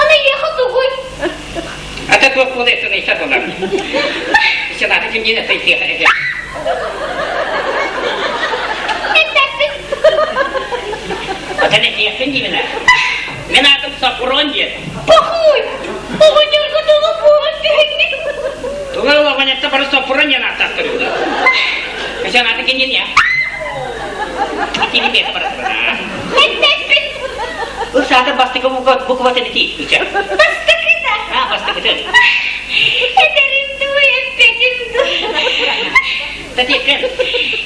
Аны ехать тугуй? Ата туох буола этэн ыйта буолар. Кристиан, аты ким диэн этэй тиэхэ Ата этиэхпин диибин Мин аатым Сопрун диэн. Похуй! Оҕонньорго тугу буолан түһэҥҥин? Тугу ол оҕонньорто бары Сопрун диэн ааттаахтар үһү. Кристиан, аты ким диэн я? Итини бэйэтэ баратыбына. Эттэппин. Ыксаата бастакы букватын ити. Бастакыта. А, бастакытын. Этэрим дуу, эппэтим дуу. Татьяна.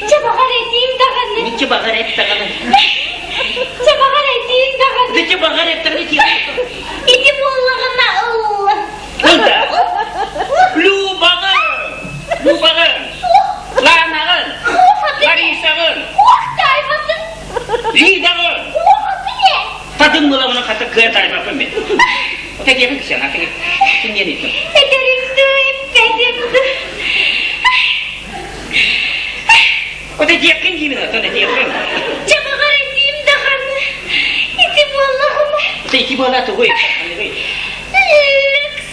Чабаҕар этиим даҕаны. Ниче баҕар эт даҕаны. Чабаҕар этиим даҕаны. Ниче баҕар эт даҕаны Ити буоллаҕына ылла. Ылда. Любаҕын. Любаҕын. Ланаҕын. Ларисаҕын. Таайбатын. Лидаҕын. Татын буолабына хата кыа таайбаппын мен. Тэтиэхин кисен аты киниэн иттим. Этэрим дуу, эппэтим дуу. Ота диэххин диибин оттон этиэххин. Чабаҕар этиим даҕаны. Ити буоллаҕына. Ити ити буола тугуй?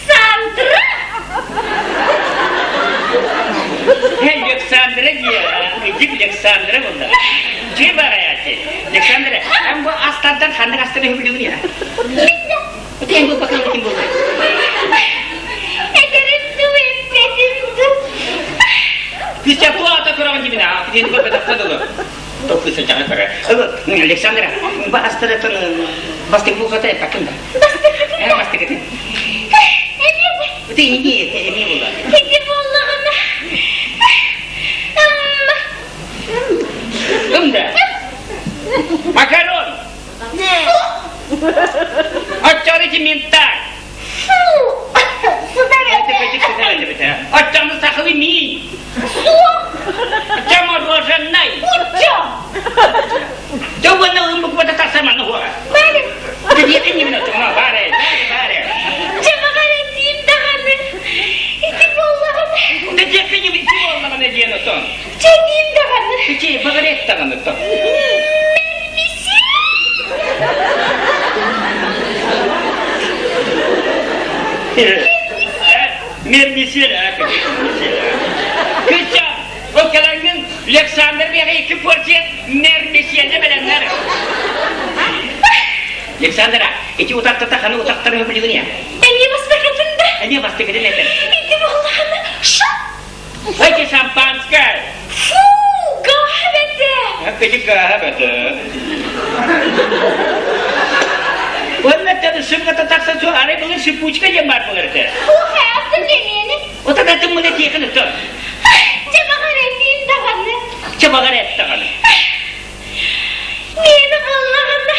Александра! Александра диэ. Кыдьык Александра буолла. Чүй бараяти. Александра, эн бу астардан ханнык астары хөбүлүгүн я? Тен бу бакан ким буолла? Эдэрим дуу, эппэтим дуу. Кыыча бу ата көрөҕүн дибин аа, китин көрбөтөххө дылы. Токкуса чаҕы көрө. Александра, бу астарытын бастык булгата эппэккин да? Бастакытын да? Бастакытын. Эмиэ Ты не эмиэ буолла. Ити буоллаҕына. Кымда? Макарон. Оччону минтай. Фу! Оччону сахалы миин. Оччо мороженое. Оччо! Дьэ уонна ылыммыт тахсаманы хуора. Бары. Диэтин ньимин отуҥа бары, бары, бары. Дьэ баҕар этиим даҕаны. Ити буоллаҕына. Да диэххэ ньимин ити буоллаҕына диэн отон. Чэ диим даҕаны. Чэ баҕар эт даҕаны то. Мермисель, Кыча, ол кэлэҥҥин Александр биэҕэ икки порция мермиселе бэлэмнэр. Александра, ити утахтата ханы утахтары билигин я. Эмиэ бастакытын да. Эмиэ бастакытын этэр. Ити буоллаҕына ша. Эти шампанское. Фу, гааһа Кыжы гааһа бэтэ. Уонна таны сымгата тахса су арай былыр шипучка диэн баар буолар этэ. Фу, хаатын эмиэни. Отон атын мына тиэхин өттөн. Чэ баҕар этиим даҕаны. Чэ баҕар эт даҕаны. Миэнэ буоллаҕына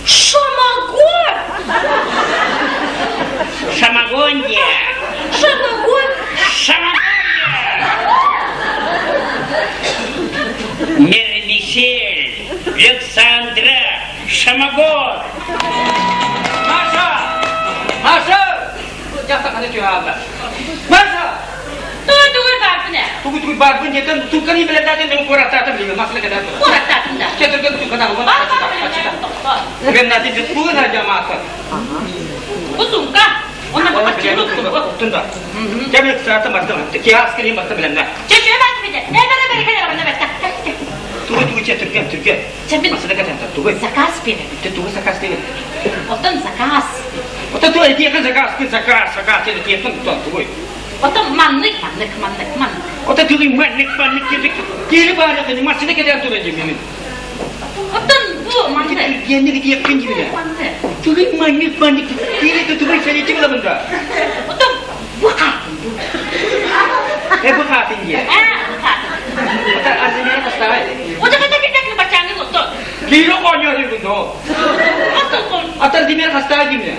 шамагон. Самогон диэ. Шамагон. Самогон Мермисель, Александра, Шамагон. Маша! Маша! Дьахтахана түһаалла. Маша! Тугу баарбын ээ? Тугу тугу баарбын диэтэн тукканы билэтаатын мен куораттаатым билме масла кэтэн Куораттаатым да. Четыргын туккана Бар бар Мен нати тугун жамаата. Бу сумка. Онна бу Тунда. Кемек саата марта. Киас кирим марта биленне. Чече бат бите. Э бere бere кene бана бetta. Тугу тугу че түрген түрген. Чемин. Масада кэтэн тугу. Заказ бере. Тугу заказ бере. Оттон заказ. Оттон тугу этиэхин заказ, заказ, заказ этиэхин тугу. Оттон маннык, маннык, маннык, маннык. Оттон тугу маннык, маннык кири кири баара кини машина кэтэн туран дьимин. Оттон бу маннык. Диэнник этиэхин дьимин. Маннык. Тугу маннык, маннык кири тугу сэлити кылабында. Оттон бу хаатын. Э бу хаатын дие. А, бу хаатын. Оттон арзимера поставай. Ота ката китак бачаңы оттон. Кири коньо дигин Астыл кон. Аттар димер хастаа димне.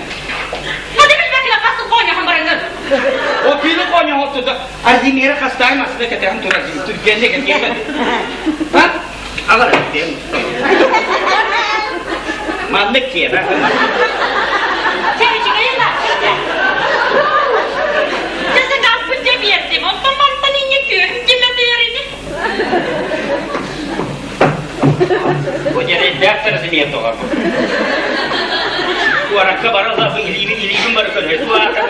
Мады билбекиле кастыл коня хамбарыңын. О кири коньо хоттуда арзимера хастаа масына кэтэн турар дим. Түргенне кэтэн. Ха? Алар дем. Маннык киэ. Чэбичигэйла. Чэсэ каспын же бердим. Оттон мантан инне күөхүм киме берини. Бу дьэрэйдээх размер тоҕор. Куоракка баралла илиибин илиибин бары көрөр. Туаата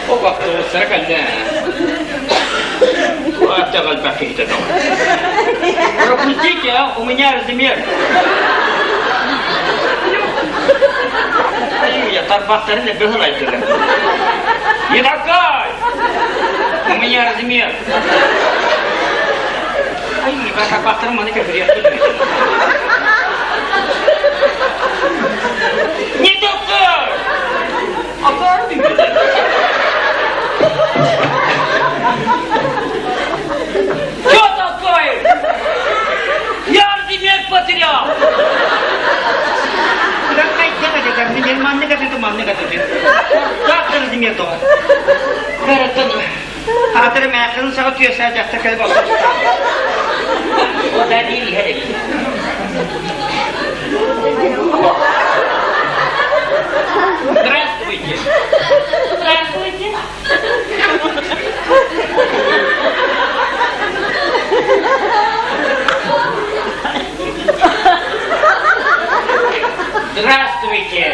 О бактыбыттара кэллэ. Туаата галбак киһитэ тоҕор. Пропустите, а, у меня размер. Я тарбахтарын быһылайдылар. Не такой! У меня размер. Ай, тарбахтарым маны көбүрүөх. Не такой! Апар Что такое? Я размер потерял. Атыр мәхін сағы түйесі жақта кәліп алды. О да değil hele. Здравствуйте. Здравствуйте. Здравствуйте.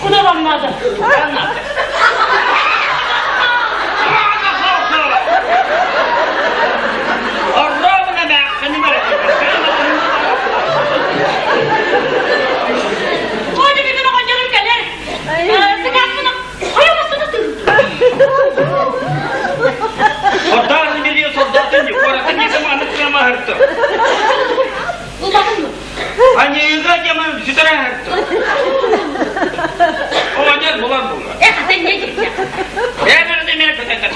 Куда вам надо? Куда надо? Орловна мээххини Ой, бүгүн оҕонньорум кэлэр. Сыкааппын Сордоон билиэ солдатын куоратын дьиэ манык Аньыыга дьаман сүтэрэ аһарты. Оҕонньор булар булар. Бэйэлэрин эмиэ көтөтө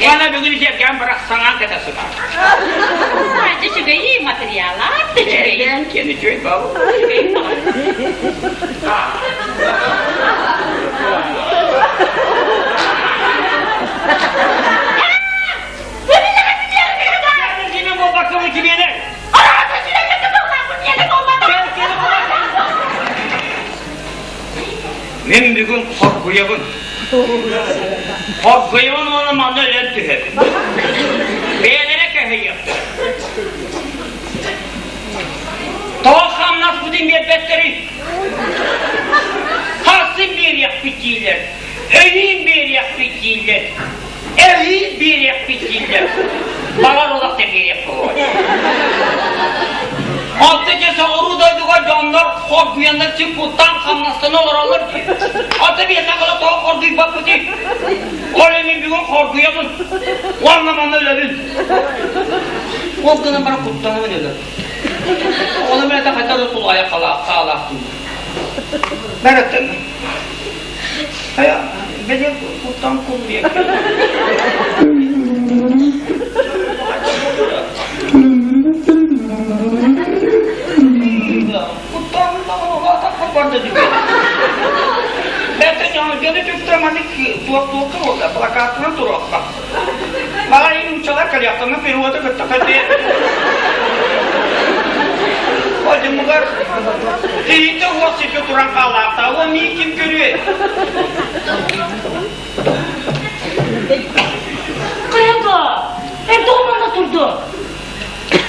Уонна бүгүн сиэргээн барах саҥаан кэтэ сытар. Үчүгэйи материала үчүгэй. Киэн үчүгэй бабу. Кими буолбакка кимиэнэ? Мин бүгүн хоргуйабын. Хоргуйабын уонна манна өлөн түһэбин. Бэйэлэрэ кэһэйиэхтэрэ. Тоҕо хамнаспытын биэрбэттэрий? Хасын биэриэхпит дииллэр, өйүүн биэриэхпит дииллэр. Эһиил биэриэхпит дииллэр. Баҕар олох да биэриэх буолуо. Онто дьэ соҕуруу дойдуга дьоннор хоргуйаннар син куттаан хамнастана олороллор дии. Онто биэсэ тоҕо хоргуйбаппытый? Ол мин бүгүн хоргуйабын. Уонна манна өлөбүн. Ол гынан баран куттанабын өлөр. Ону мен хайдах да тулаайах хаалаахтын. Бәреттен. Хайа, били куттан куллуйа. Куттан барда дии. Бәтен дьону түктөр маннык туох-туохка буолла, плакатынан туруохха. Баҕар нууччалар кэлиэхтэринэ перевода кытта кэлиэ. Одьумугар киһитэ уох сиргэ туран хаалаахтаа, уон миин ким көрүө? Кыйга, эрдэ манна турду.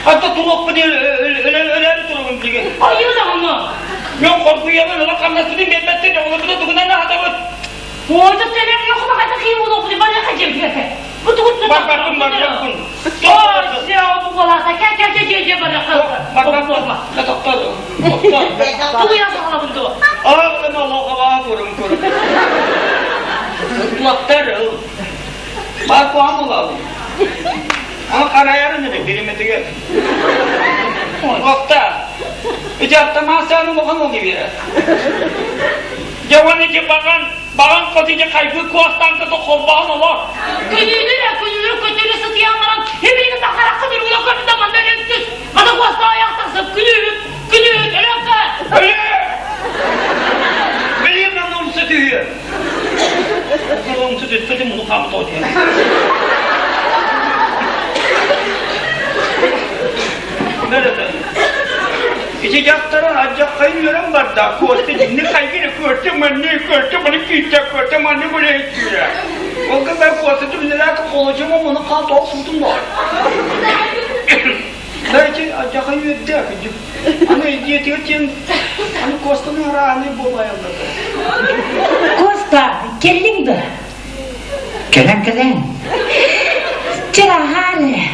Хатта туруохпун өлөөрү турабын билигин. Айыы даҕаны. Мен хоргуйабын, ыла хамнаспытын биэрбэттэр, оҕолорбутун тугунан аһатабыт? Уота сэлэм йохума хата хи улуохуни бана хажем хефе. Бу тугут Барбаккын, барбаккын. Ой, кэ кэ кэ кэ кэ бара Барбаккын. Тоқтоо. Тугу ясагалабын дуо? Ааҕын олоҕо курум курум. Туохтар Бар куһаҕан буолабын. Ама харайарын эбит бириметигэр. Туохта. Ити автомассаны улахан ол биэрэр. Дьэ уонна ити баҕан, баҕан хоту ити хайгыы куостаан кытта холбоһон олор. Күнүүлүр, күнүүлүр көтөрү сытыйан баран, эбиги тахаракка дүргүлэ көрдө манна өлөктүс. Мана куоста аяқ тахсып күнүүт, күнүүт, өлөккө. Өлө! Билим манна умса түһүө. Умса түспэтим муну хаамыта отуйа. Nerede? Ити дьахтара алдьархайын үөрэн барда. Куоста дьиҥник хайгыны көртө, манны көртө, маны күүттэ, көртө, манны күлэйттүүрэ. Ол кытта Куоста түбүнэлээх холочума муну хаал тоҕо суутун баар. Да ити алдьархай үөрдэ кырдьык. Аны дьиэтигэр тиэн аны Куостаны арааһынай буолаайаллар. Куоста, кэллиҥ да? Кэлэн кэлэн. Чараһаар эрэ.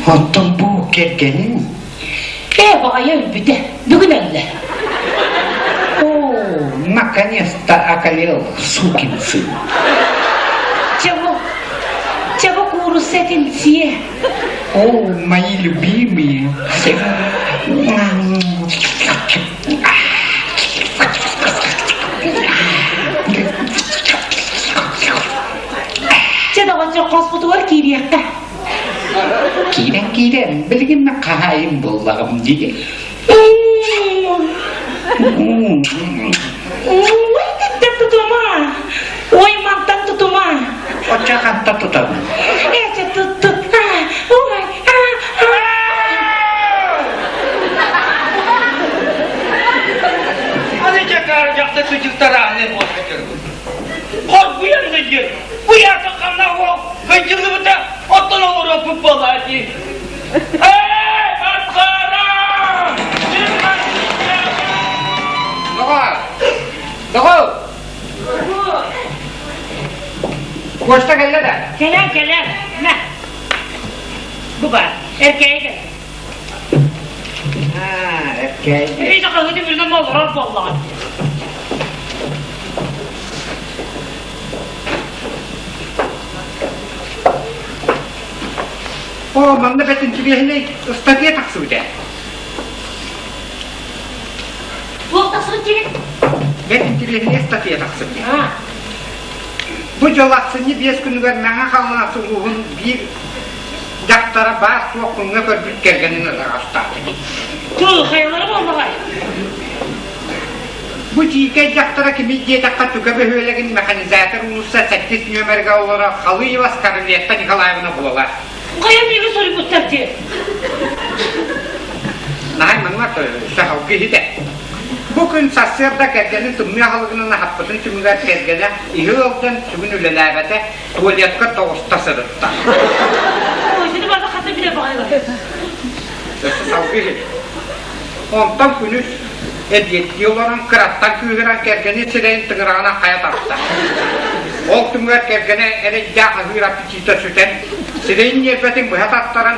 Оттон бу кэргэнин Ээ, баҕайы өлбүтэ. Бүгүн өллө. О, наконец-то околел сукин сын. Чэ бу, чэ бу куурусса этин сиэ. О, мои любимые. Чэ, доҕоччук, хоспутугар киириэххэ. Киирэн киирэн, билигин хаһаайын буоллаҕым дии. Ой, титтэн тутума. Ой, мантан тутума. Оччо ханта тутабын? Эче тут тут. Ой, Аны дьакаар дьахта кыдьыктарааны буолбатырбын. Хоргуйан да диэн, бу яата ханна ол кыдьыллыбыта оттон олоруохпут буолаа дии. Эй, Бархара! Доҕор! да? Кэлэн, кэлэн. Мэ. Бу баар. Эркээйи кэл. Аа, эркээйи. Эбии хаһыты бүрүнэн олорор буоллаҕа. О, манна бэрт интириэһинэй ыстатыйа тахсыбыт ээ. Туох тахсыбыт диигин? Бэрт интириэһинэй ыстатыйа тахсыбыт. Бу дьыл ахсынньы биэс күнүгэр Мэҥэ Хаҥалас улууһун биир дьахтара баар-суох күҥҥэ көрбүт кэргэнин ытаҕастаата. Тыл хайалара буоллаҕай? Бу дьиикэй дьахтара кимий диэтэххэ Түгэ бөһүөлэгин механизатор уулусса сэттис нүөмэргэ олорор Халыева Скарлетта Николаевна буолар. Хайа миигин суруйбуттар дии. Наһай манна саһылгы иһитэ. Бу күн сарсыарда кэргэнин тымныы аһылыгынан аһаппытын түмүгэр кэргэнэ иһи ыалдьан сүгүн үлэлээбэтэ, туалетка тоҕуста сырытта. Ой, сини барда хата билэ баҕайылар. Өссө салгыы иһит. Онтон күнүс эбиэттии олорон кыраттан кыыһыран кэргэнин сирэйин тыҥыраҕынан хайа тарта. Ол түмүгэр кэргэнэ эрэйдээх аһыыр аппетита сүтэн, сирэйин ньиэрбэтин быһа таттаран.